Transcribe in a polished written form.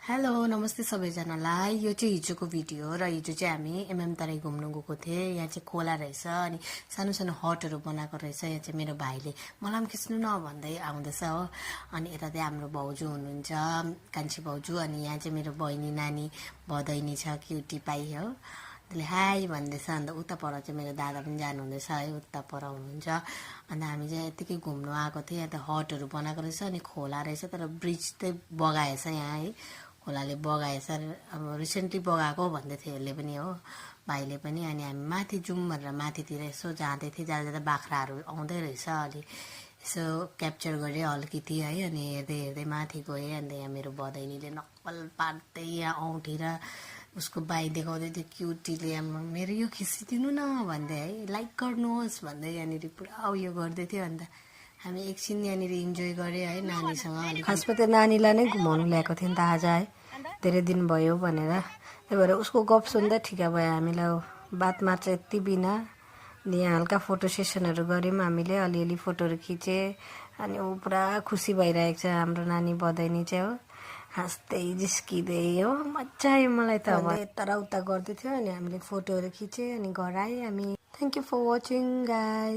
Hello नमस्ते सबैजनालाई। यो चाहिँ हिजोको भिडियो हो र हिजो चाहिँ हामी तराई घुम्नु गएको थिएँ। यहाँ चाहिँ खोला रहेछ अनि सानो सानो हटहरू बनाएको रहेछ। यहाँ चाहिँ मेरो भाइले मलाई पनि खिच्नु न भन्दै आउँदैछ हो। अनि यता चाहिँ हाम्रो भाउजू हुनुहुन्छ, कान्छी भाउजू। अनि यहाँ चाहिँ मेरो बहिनी नानी भदैनी छ, क्युटी पाई हो। त्यसले हाई भन्दैछ। अन्त उता पर चाहिँ मेरो दादा पनि जानुहुँदैछ है, उता पर हुनुहुन्छ। अन्त हामी चाहिँ यतिकै घुम्नु आएको थियौँ। यहाँ त हटहरू बनाएको रहेछ अनि खोला रहेछ, तर ब्रिज चाहिँ बगाएछ यहाँ है। खोलाले बगाएछ, अब रिसेन्टली बगाएको भन्दै थियो यसले पनि हो, भाइले पनि। अनि हामी माथि जाउँ भनेर माथितिर यसो जाँदै थिएँ। जाँदा जाँदा बाख्राहरू आउँदै रहेछ, अलि यसो क्याप्चर गरेँ अलिकति है। अनि हेर्दै हेर्दै माथि गएँ। अन्त यहाँ मेरो बदैनीले नक्कल पार्दै यहाँ औँठी र उसको बाई देखाउँदै थियो क्युटीले। मेरो यो खिचिदिनु न भन्दै है, लाइक गर्नुहोस् भन्दै यहाँनिर पुरा उयो गर्दै थियो। अन्त हामी एकछिन यहाँनिर इन्जोय गरेँ है नानीसँग। खासमा त्यो नानीलाई नै घुमाउनु ल्याएको थियौँ नि त आज है, धेरै दिन भयो भनेर। त्यही भएर उसको गफ सुन्दा ठिक भयो हामीलाई। बात मार्छ यति बिना। अनि यहाँ हल्का फोटो सेसनहरू गऱ्यौँ हामीले, अलिअलि फोटोहरू खिचेँ। अनि ऊ पुरा खुसी भइरहेको छ हाम्रो नानी बदैनी चाहिँ हो, हाँस्दै जिस्किँदै हो। मजा आयो मलाई त। अब यता र उता गर्दै थियो अनि हामीले फोटोहरू खिचेँ अनि घर आएँ हामी। Thank you for watching guys.